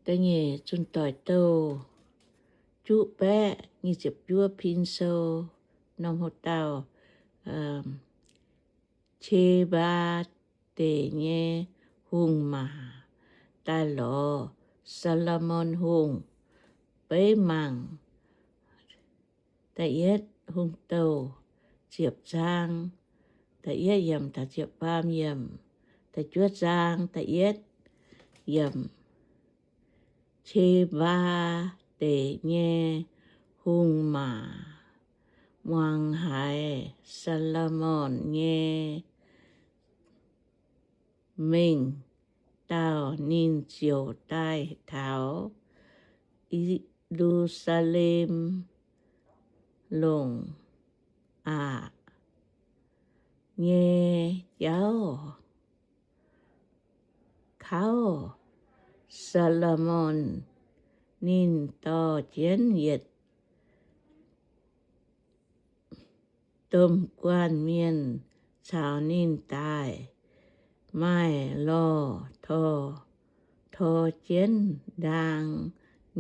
Da'nyeic Zunh Doic Douh juqv baeqv nyic ziepc juov pin sou, norm hoc dauh, Qe^mbaa Deic nyei hungh maac daaih lorz Saa^lo^morn Hungh. Beiv mangc da'yietv Hungh Douh ziepc zaang, da'yietv yiemc taux ziepc faam yiemc, da'juov zaang da'yietv yiemc. Qe^mbaa Deic nyei hungh maac muangx haiz Saa^lo^morn nyei mengh dauh, ninh ziouc daaih taux Ye^lu^saa^lem longc aqc nyei jauv kauv Saa^lo^morn. Ninh dorh jienv yietc domh guanh mienh caux ninh daaih, maaih lorh tor, tor jienv ndaang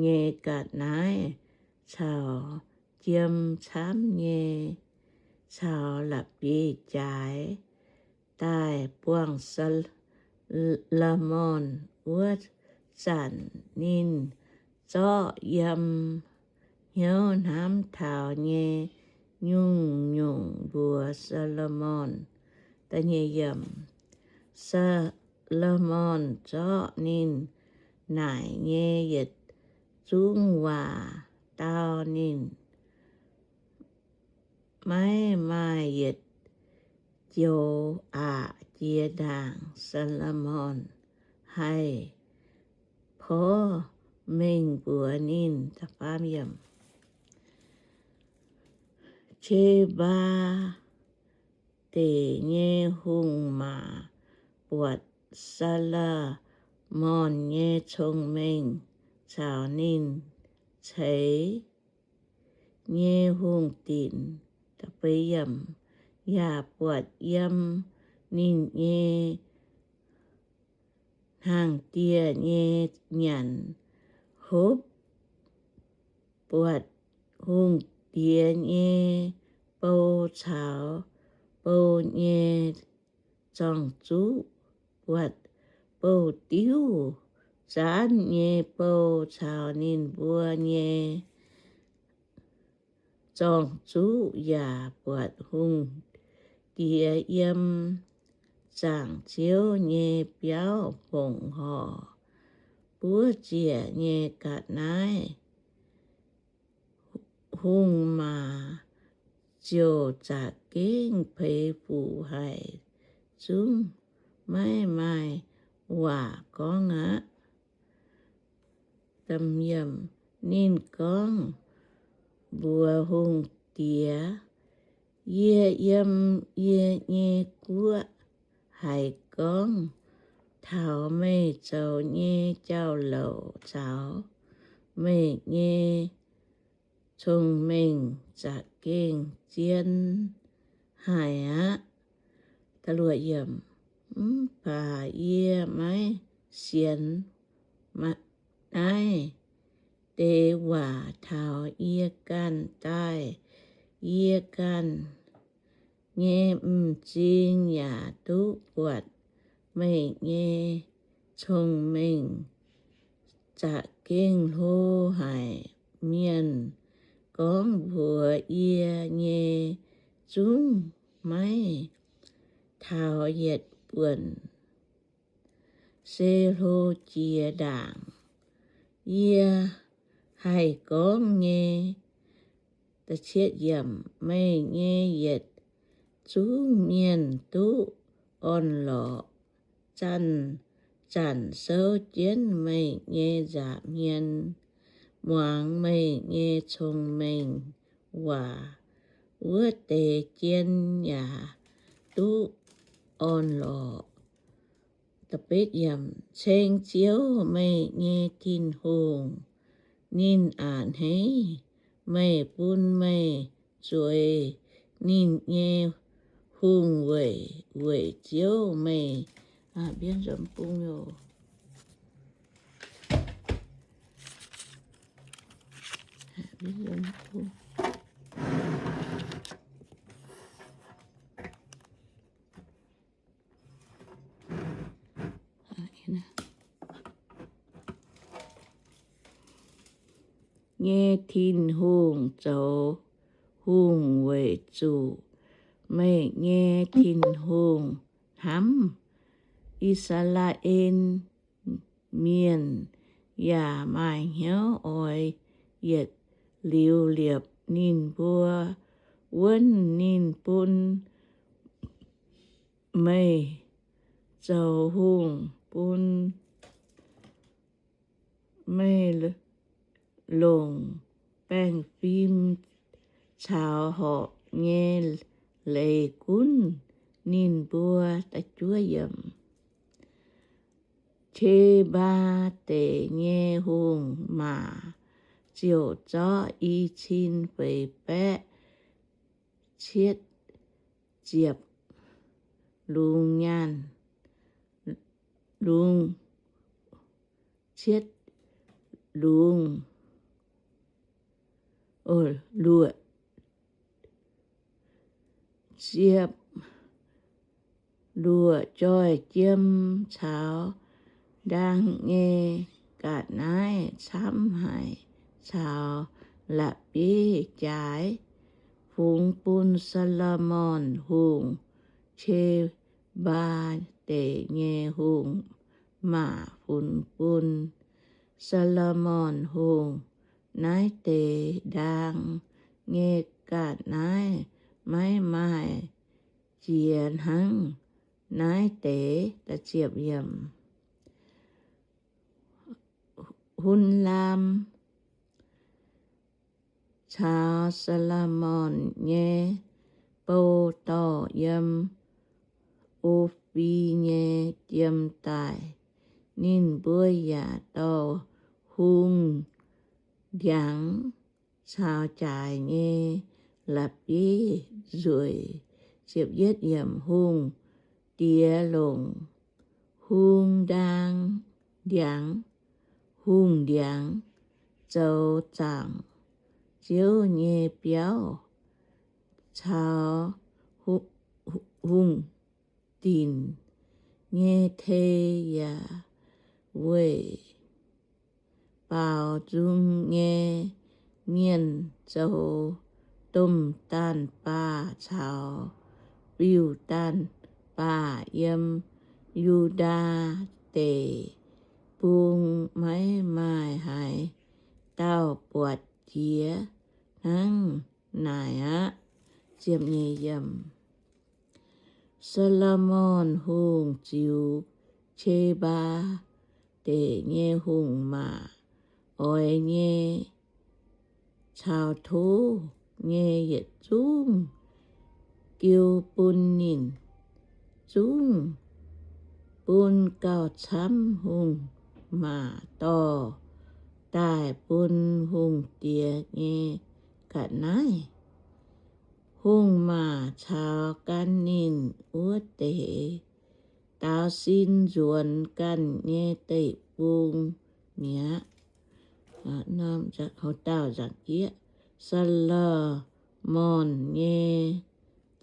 nyei ga'naaiv caux jiem camv nyei, caux la'bieiv-jaaix daaih buangh Saa^lo^morn. Wuov zanc ninh zorqv yiem hnyouv hnamv taux nyei nyungc-nyungc mbuox Saa^lo^morn. Saa^lo^morn zorqv ninh naaic nyei yietc zungv waac dau ninh. Maiv maaih yietc joux aqc jiex ndaangc Saa^lo^morn haih porv mengh mbuox ninh. Qe^mbaa Deic nyei hungh maac buatc Saa^lo^morn nyei cong-mengh caux ninh ceix nyei hungh dinc, yaac buatc yiem ninh nyei hnaangx-dieh nyei nyanc hopv, buatc hungh diex nyei bou caux bou nyei zorng-zuqv, buatc bouh diuv zaanv nyei bou caux ninh mbuo nyei zorng-zuqv, yaac buatc hungh diex yiem zaangc Ziouv nyei biauv fongc horc buov ziec nyei ga'naaiv. Hungh maac ziouc za'gengh peix fuc haic, zungv maiv maaih waac gorngv aqv. Ninh gorngv mbuox hungh diex, Yie yiem yie nyei guoqv haiz gorngv taux meih zoux nyei jauv-louc caux meih nyei cong-mengh za'gengh zien haic aqv. Mv baac yie maiv sienx naaiv deix waac taux yie ganh daaih. Yie ganh nyei m'zing yaac duqv buatc meih nyei cong-mengh za'gengh hlo haic. Mienh gorngv mbuox yie nyei zungv maiv taux yietc buonc, se hlo jiex ndaangc yie haih gorngv nyei. Meih nyei yietc zungv mienh duqv orn-lorqc, zanc-zanc souv jienv meih nyei nza'hmien, muangx meih nyei cong-mengh waac. Wuov deix jien yaac duqv orn-lorqc. Ceng Ziouv, meih nyei Tin-Hungh, ninh a'hneiv meih, bun meih zueiz ninh nyei hungh weic, weic Ziouv meih. Mbienv nzuonx bung oc. nyei Tin-Hungh zoux hungh weic zuqc meih nyei Tin-Hungh hnamv. I^saa^laa^en Mienh yaac maaih hnyouv oix yietc liuz liepc ninh mbuo wuonv. Ninh bun meih zoux hungh, bun meih longc baengh fim caux horpc nyei leiz gunv ninh mbuo. Qe^mbaa Deic nyei hungh maac ziouc zorqv i cin feix baeqv cietv ziepc lungz nyaanh, lungz, cietv lungz luoqc, ziepc luoqc joih jiem caux ndaang nyei ga'naaiv camv haic caux la'bieiv jaaix, fungx bun Saa^lo^morn Hungh. Qe^mbaa Deic nyei hungh maac funx bun Saa^lo^morn Hungh naaiv deix ndaang nyei ga'naaiv maiv maaih jiex hnangv naaiv deix. Hun-laam caux Saa^lo^morn nyei bou dorh yiem O^fi nyei jiem daaih. Ninh mbuo yaac dorh hungh ndiangx caux jaaix nyei la'bieiv nzueic. Hungh diex longc hungh ndaang, ndiangx, hungh ndiangx zoux zaangc Ziouv nyei biauv, caux hungh dinc nyei tei yaac weih baaux nzung nyei mienh zoux domh daanh baah caux fiuv-daanh baah yiem Yu^ndaa Deic-Bung. Maiv maaih haaix dauh buatc jiex hnangv naaic aqv. Saa^lo^morn Hungh ziux Qe^mbaa Deic nyei hungh maac oix nyei caux tov nyei yietc zungv jiu bun ninh zungv, bun gauh camv hungh maac dorh daaih bun hungh diex nyei ga'naaiv. Hungh maac caux gan ninh wuov deix daaux sin nzuonx ganh nyei deic-bung mi'aqv. Saa^lo^morn nyei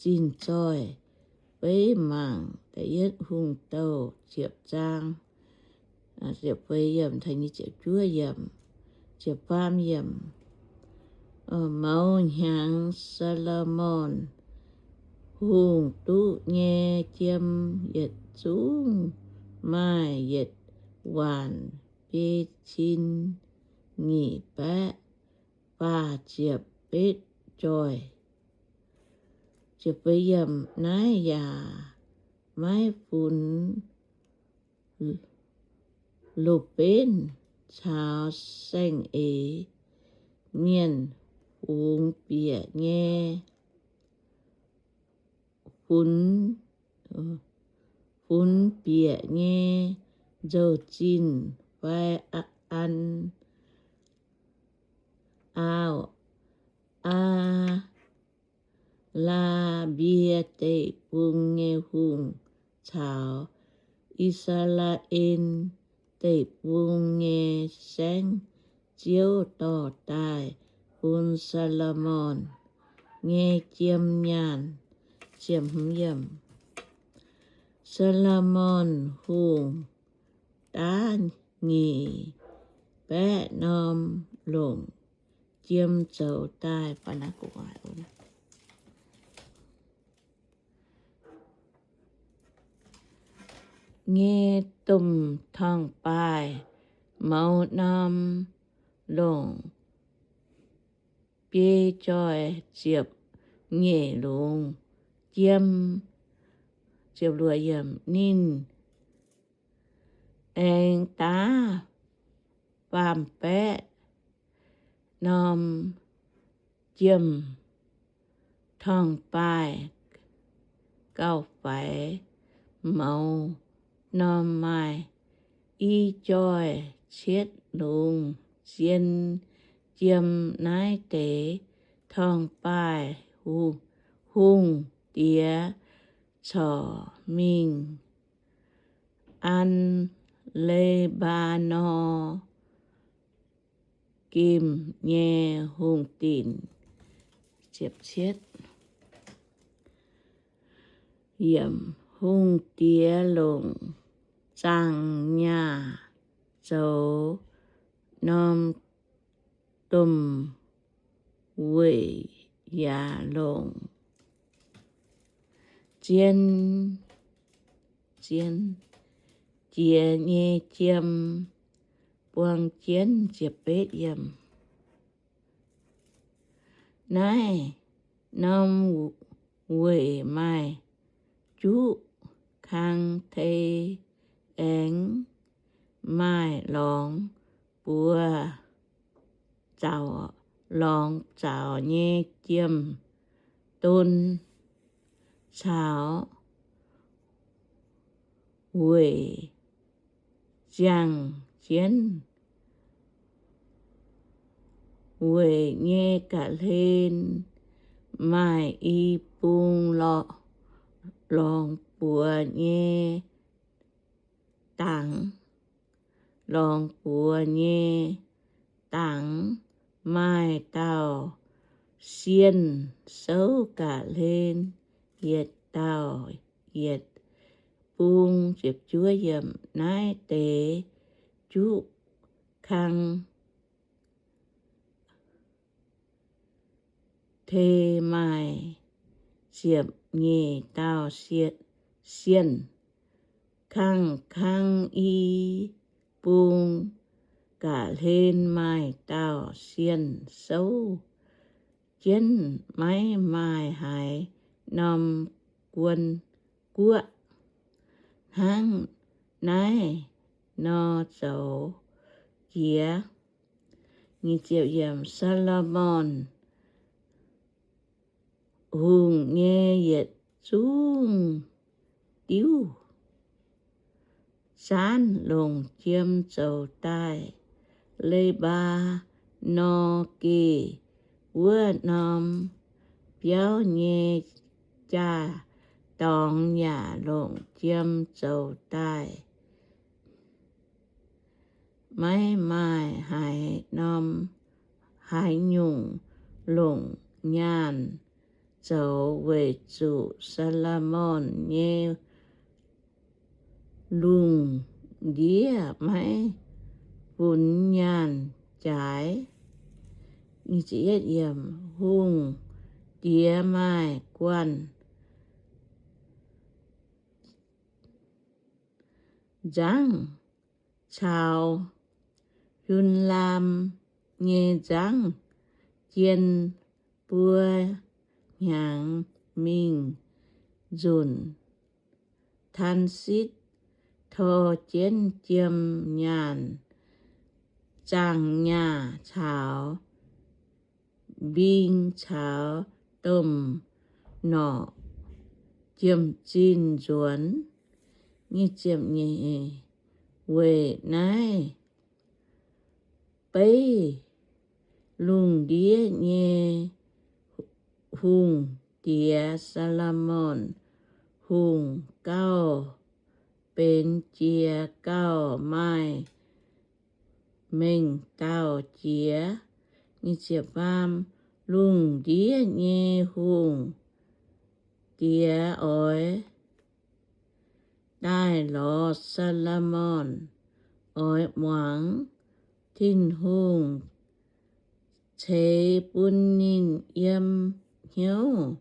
zinh zoih beiv mangc Da'yietv Hungh Douh ziepc zaang, ziepc feix yiemc taux nyic ziepc juov yiemc. Mouz hnyangx Saa^lo^morn Hungh duqv nyei jiem yietc zungv maaih yietc waanc biei cin nyic baeqv faah ziepc betv joih. Naaiv yaac maiv funx Lu^mben caux saeng-eix mienh fungx bieqc nyei, funx, funx bieqc nyei nzou-zinh fai an aauh, Aa^laa^mbie Deic-Bung nyei hungh caux I^saa^laa^en Deic-Bung nyei saengv, Ziouv dorh daaih bun Saa^lo^morn nyei jiem nyaanh. Saa^lo^morn Hungh daav nyic baeqv norm longc jiem zoux daaih nyei domh torngv-baaih mouz norm longc biei joih ziepc nyeic lungz jiem. Ninh aengx daav faam-baeqv norm jiem, torngv-baaih gauh faix mouz norm maaih i joih cietv lungz zien jiem. Naaiv deix torngv-baaih hungh diex corc mingh an Le^mbaa^norn gemh nyei hungh dinc. Hungh diex longc zaangc nyaah zoux norm domh weic yaac longc zien, zien jiex nyei jiem buang jienv. Naaiv norm weic maaih juqv kang tei, aengx maaih lorngx buoz, lorngx zaux nyei jiem-don caux weic ziangh jienv. Weic nyei ga'hlen maaih i bung lorngx buoz nyei dangx. Lorngx buoz nyei dangx maaih dauh sienh souv ga'hlen yietc dauh yietc bung. Naaiv deix juqv kang tei maaih ziepc nyeic dauh sienh. Kangh kang i bung ga'hlen maaih dauh sienh souv jienv, maiv maaih haaix norm guon guoqv hnangv naaiv nor zoux jiex. Saa^lo^morn Hungh nyei yietc zungv diuv zaanv longc jiem zoux daaih. Le^mbaa^norn Geh wuov norm biauv nyei jaa-dorngx yaac longc jiem zoux daaih. Maiv maaih haaix norm, haaix nyungc longc nyaanh zoux, weic zuqc Saa^lo^morn nyei lungh ndiev maiv funx nyaanh jaaix. Hungh diex maaih guanh nzangv caux Yun^laam nyei nzangv jien buo hnyangx mingh nzunc Taanzitv, tor jienv jiem nyaanh, zaangc nyaah caux mbing caux domh norqc jiem-zinh nzuonx. Weic naaiv beiv lungh ndiev nyei hungh diex, Saa^lo^morn Hungh, gauh benx jiex gauh maaih mengh dauh jiex. Lungh ndiev nyei hungh diex oix daaih lorz Saa^lo^morn, oix muangx Tin-Hungh ceix bun ninh yiem hnyouv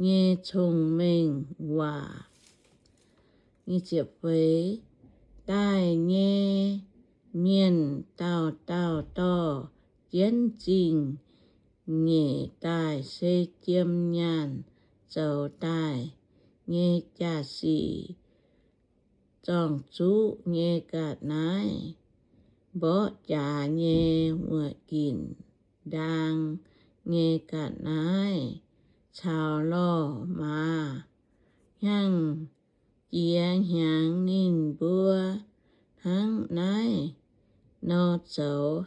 nyei cong-mengh waac. Daaih nyei mienh dauh dauh dorh jienv zingh nyeic daaih se jiem nyaanh zoux daaih nyei jaa-sic, zorng-zuqv nyei ga'naaiv, mborqv jaax nyei wuoqc ginc, ndaang nyei ga'naaiv, caux lorh maaz hnyangx-jiex hnyangx ninh mbuo hnangv naaiv nor zoux.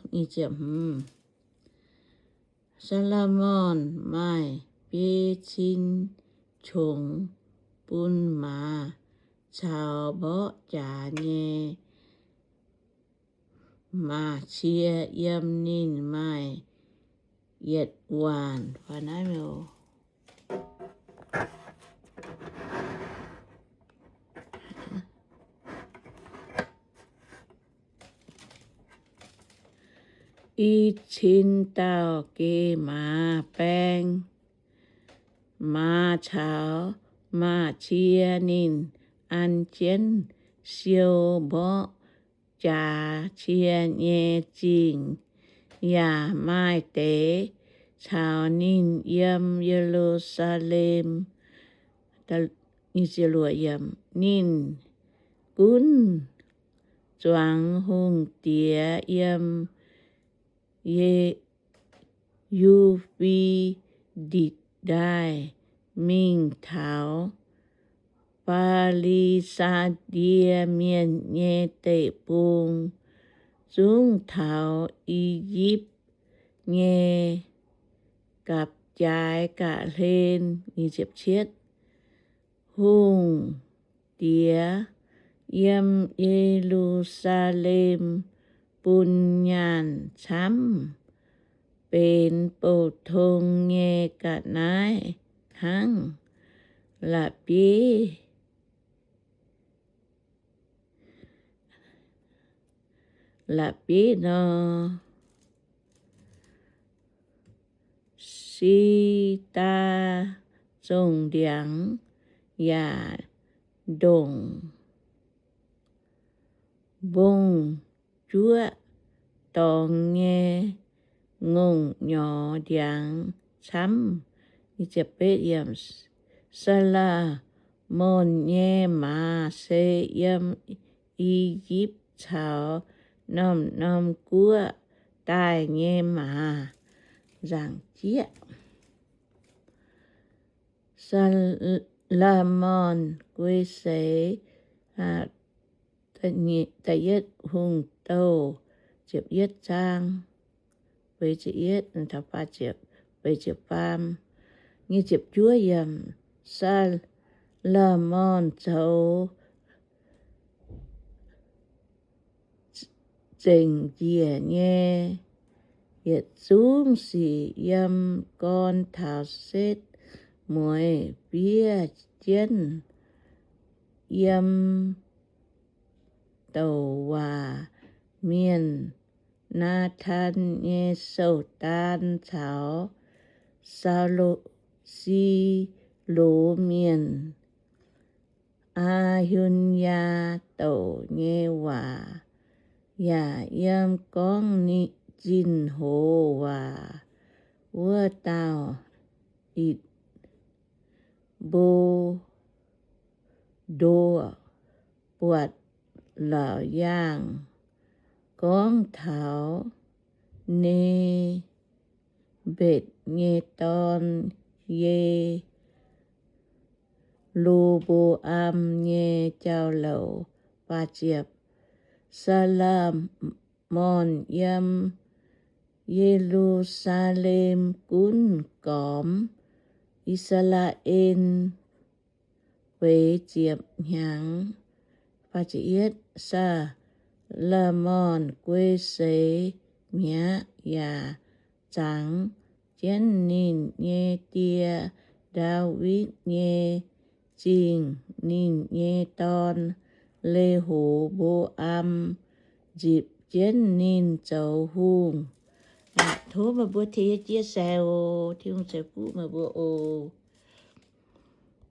Saa^lo^morn maaih biei cin qongx bun maaz caux mborqv jaax nyei maaz-cie yiem ninh maaih yietc waanc. I cin dauh geh maaz baeng. Maaz caux maaz-cie ninh an jienv siou mborqv jaax cie nyei zingh, yaac maaih deix caux ninh yiem Ye^lu^saa^lem. Ninh gunv zuangx hungh diex yiem Yu^fe^ditc Ndaaih mingh taux Fi^li^saa^die Mienh nyei deic-bung, zungv taux I^yipv nyei gapv-jaaix ga'hlen. Hungh diex yiem Ye^lu^saa^lem bun nyaanh camv, benx bouh tong nyei ga'naaiv hnangv. La'bieiv, la'bieiv nor, si^ndaa zongh ndiangx yaac ndongc mbong-juoqv dorngx nyei ngongh nyorx ndiangx camv. Saa^lo^morn nyei maaz se yiem I^yipv caux norm-norm guoqv daaih nyei maaz nzaangc jieqv. Saa^lo^morn Guei Seix. Da'yietv Hungh Douh, ziepc yietv zaang, feix ziepc yietv, feix ziepc faam, nyic ziepc juov yiemc. Saa^lo^morn zoux zengc njiec nyei yietc zungv sic yiem gorn taux setv mueiz fiev jienv yiem douc waac mienh Naa^tan nyei sou-daan caux Saulo, Si^lo Mienh, Aa^hun^yaa Douc nyei waac, yaac yiem gorngv ninh zinh hoz waac wuov dauh Itc^mbo^ndo buatc la'maah yangh gorngv taux Ne^mbetc nyei dorn, Ye^lo^mbo^am, nyei jauv-louc. Saa^lo^morn yiem Ye^lu^saa^lem gunv gormx I^saa^laa^en feix ziepc hnyangx. Saa^lo^morn Guei Seix mi'aqv yaac zangx jienv ninh nyei die, Ndaawitv, nyei zingh. Ninh nyei dorn, Le^ho^mbo^am, nzipc jienv ninh zoux hungh. Tov meih mbuo tengx chia sẻ oc. Tin-Hungh ceix fuqv meih mbuo oc.